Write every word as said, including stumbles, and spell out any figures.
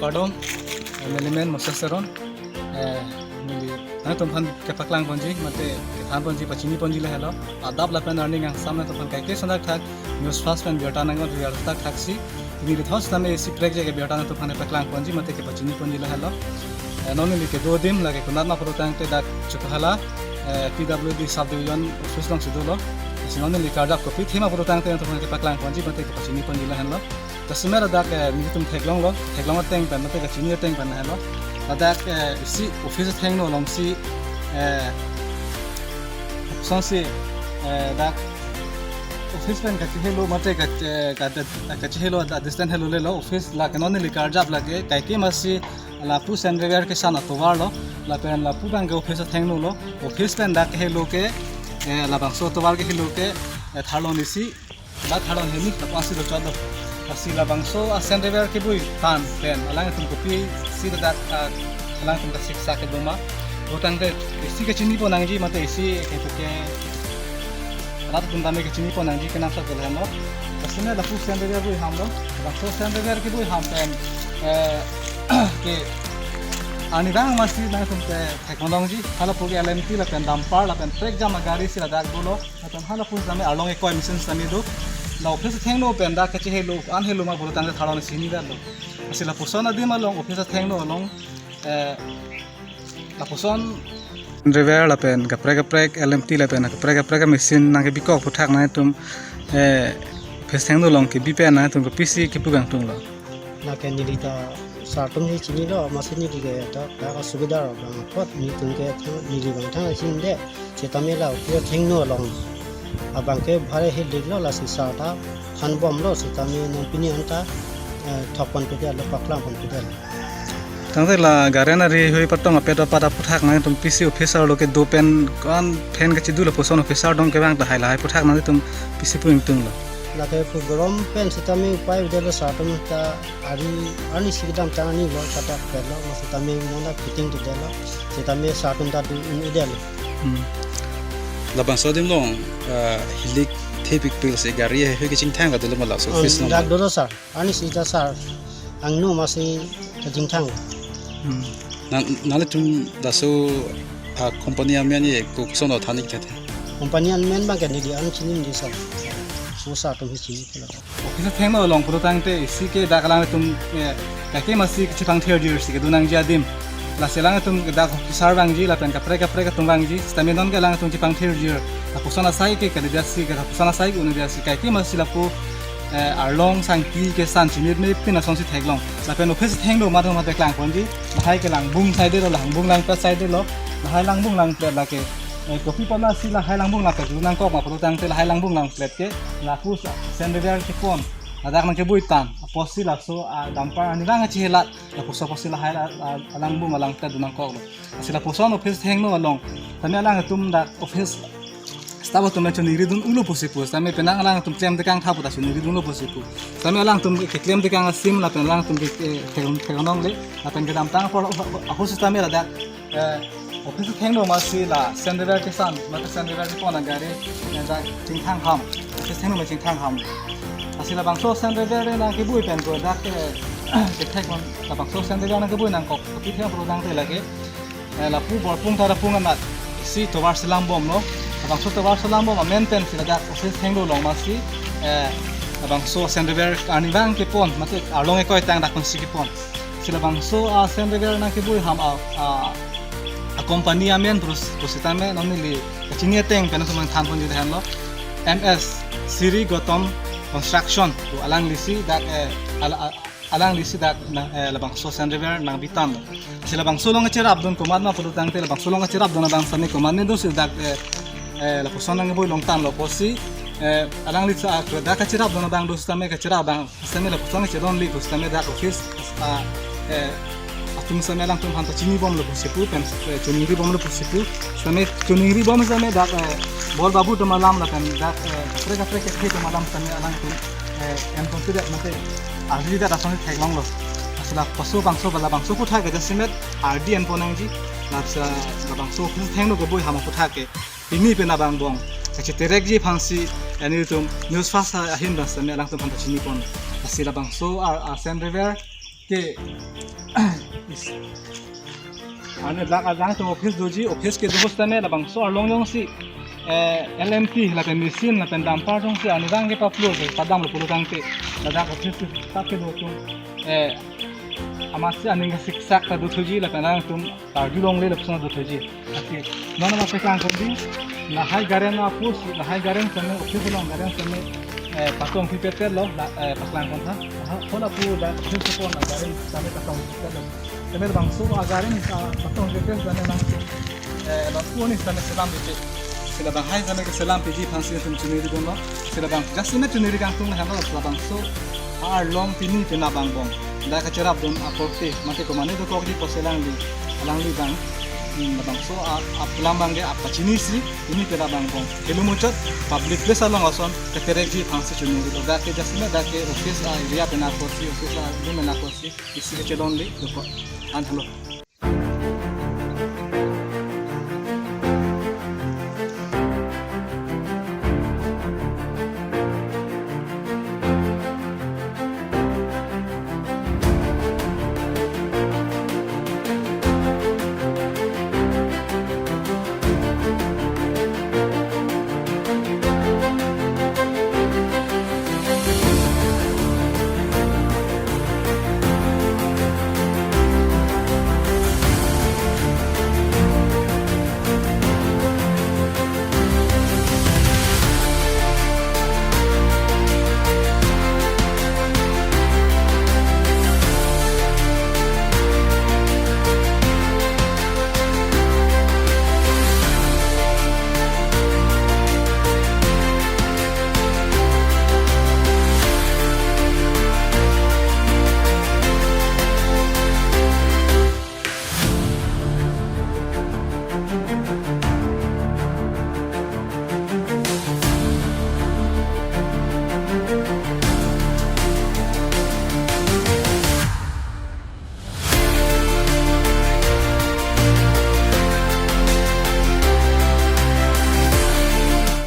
Kardom, eh, neli men Moses Teron, eh, neli nangtum aphan kepaklang ponji, mate kethan ponji, pachini ponji lahelo. Adap lapen arni kangsam nangtum aphan kaike sandak thak, news fast pen birta nangkok birta thak si. Neli thos tame isi prekjak ke birta nangtum aphan paklang ponji, mate kepachini ponji lahelo. Eh, non neli kedo adim lake konat ma pulotangte dak Chokihola, eh, P W D sub division office alongsi dolo. Si non neli karjap kopi thema pulotangte nangtum aphan kepaklang ponji, mate kepachini ponji lahenlo. Jasemet ladak, eh, nelitum theklonglo, theklong ateng pen, mate kachini ateng pen lahelo. Ladak, eh, isi office athengno alongsi, eh, sonsi, eh, dak office pen kachihelo, mate kach-, eh, kach-, kachihelo, a distance helo lelo, office lake non neli karjap lake, kaike masi lapu Saint Xavier kesan atovar lo, lapen lapu abangke office athengno lo, office pen dak kehelo ke, eh, labangso atovar kehelo ke, eh, tharlon isi, dak tharlon hini, lapu asi dochot lo. Lasi labangso a Saint Xavier kebui tan pen, alangtum kopisi ladak, ah, alangtum kasiksak kedo ma. Pulotangte isi kachini pon nangji, mate isi ke, ke, rat atum tame kachini pon nangji kenangsot ke lahenlo. Jasemet lapu Saint Xavier bui hamlo, labangso Saint Xavier kebui ham pen, eh, ke arnivang masi nangtum te theklongji, hala pu ke L M T lapen dumper lapen prekjam agari si ladak dolo. Lapen hala pu tame arlong ekoi machine tame do. La office athengno pen dak kachihelo, an helo ma pulotangte tharlon isi hini dak do. Lasi lapuson adim along office athengno along, eh, lapuson Saint Xavier lapen kaprek kaprek L M T lapen kaprek kaprek machine nangkebikok aphuthak nangtum, eh, office athengno along kebi pen nangtum kopisi kipu kangtung lo. Lake neli ta sir atum si chinilo, masi neli ke ta, ta ka subidar abang apot nelitum ke thang, neli abang thang chinide, sitame la office athengno along abangke bhare hilik lo, lasi sir ta thanbomlo, sitame non pini anta, eh, thok pon pede lo, paklang pon pede lo. Tangte la gari nari hui patong apet apat aphuthak nangtum pisi officer lo kedo pen ko-an pen kachidu lapuson officer dong kevang tahai lahai aphuthak nangtum pisi pu ingtung lo. Lake pu gorom pen sitame upai ude lo, sir atum ta ari arni si kedamtang arni lo katak pet lo, ma sitame mona fitting tu de lo, sitame sir atum ta du un ude lo. Hmm. Labangso adim along, ah, hilik thepik pil si gari he kachingthang ka dolo ma laso office along. Dak dolo sir, arni si ta sir angno masi kachingthang. Hmm. Nang, nanglitum laso, ah, company amen ye ko koson than ik thate? Company amen abangke neli an chinine sir. So sir atum si chini pula. Office athengno along pulotangte isi ke dak alangtum, eh, kaike masi kachepangthir dir si kedo nangji adim. Lasi alangtum dak officer vangji lapen kaprek kaprek atum vangji, sitame non ke alangtum chepangthir dir. Lapuson asai ke kalidet si, lapuson asai ke un-edet si, kaike masi lapu, eh, arlong sangpi kesan chinine pin asonsi theklong. Lapen office athengno mathom mate klang ponji, lahai ke langbung side lo, langbung langpet side lo, lahai langbung langpet lake. Eh, kopi apot masi lahai langbung langpet nangkok ma pulotangte lahai langbung langpet ke lapu Saint Xavier kepon, ladak nangkebui tan apotsi laso, ah, dumper arnivang kachihelat, lapuson apotsi lahai la, la, langbung langpet nangkoklo. Lasi lapuson office athengno along tame alangtum dak office staff atum choningri dun ulo pusi pu, tame penang alangtum klemtekang tha pu ta choningri dunlo pusi pu. Tame alangtum keklem tekang asim lapen alangtum ke, eh, thek-, theklongle lapen kedamtang apor ahut sitame ladak, eh, office athengno masi la Saint Xavier kesan, mate Saint Xavier kepon agari, eh, dak chingthang ham, office athengno ma chingthang ham. Lasi labangso Saint Xavier nangkebui pen ko dak, eh, kethek mon, labangso Saint Xavier nangkebui nangkok, kopi thema pulotangte lake, eh, lapu Borpung Tarapung anat si tovar selam bomlo. Labangso tovar selam bom amen pensi ladak office athengno along masi, eh, labangso Saint Xavier arnivang kepon, mate arlong ekoi tang dak pensi kepon. Si labangso a Saint Xavier nangkebui ham a, a, a company amen pulotangte non neli kachini ateng pen nangtum aphan than ponji lahenlo. M S Sri Gautam Construction pu alangli si dak, eh, ala-, a-, alangli si dak na, eh, labangso Saint Xavier nangbitan. Si labangso along kacherapdun komat ma pulotangte labangso along kacherapdun abang sitame komat ne do si dak, eh, eh, lapuson nangkebui longtanlo pusi, eh, alangli sa, ah, dak kacherapdun abang do sitame kacherap abang sitame lapuson kachedonle pu sitame dak office, ah, eh, atum sitame alangtum aphan ta chinibomlo pusi pu pen, eh, choningri bomlo pusi pu. Sitame choningri bom sitame dak, eh, bor babu atum alam lapen dak, eh, kaprek kaprek kethe atum alam sitame alangtum, eh, en ponsi dak mate ardi dak asonsi theklonglo. Lasi labangso bangso bala bangso aphuthak ke jasemet ardi en pon nangji. Lasi labangso office athengno kebui ham aphuthak ke pini pen abang bong kachiterekji aphansi, eh, nelitum news fast ahin abang sitame alangtum aphan ta chinipon. Lasi labangso a, a Saint Xavier Te is- Ani dak adang atum office doji, office kedo ahut tame labangso arlong jongsi eh, L M T lapen machine lapen dumper jongsi ani adang kepaplo ke padamlo pulo tangte, ladak office ta kedo atum eh, amatsi aning kasiksak ta dothuji lapen adang atum karjulongle lapuson dothuji. Ati, non ma peklang kondi, lahai garen apus, lahai garen tame, office along garen tame eh, patong pipetlo, la eh, paklang kontha. Ha, hola pu dak office ko na garen tame patong pipetlo. Tame labangso agaren ta patong pipet tame nang eh, lapu ni tame selam pipe. Sila banghai tame keselam piji aphansi atum chini ri dunlo. Sila bang, just ina chini ri kangtung hanglo labangso arlong pini penap angbong. Dak kacherapdun akorte, mate komane dokokji pusi alangli, alangli bang, hmm, labangso a, apulam bangke apachinisi, pini penap angbong. Helo muchot, public place along ason, keterekji aphansi chini rilo. Dak ke just ina, dak ke office a area pen akorsi, office a room pen akorsi, isi kechelonle dokok. An helo.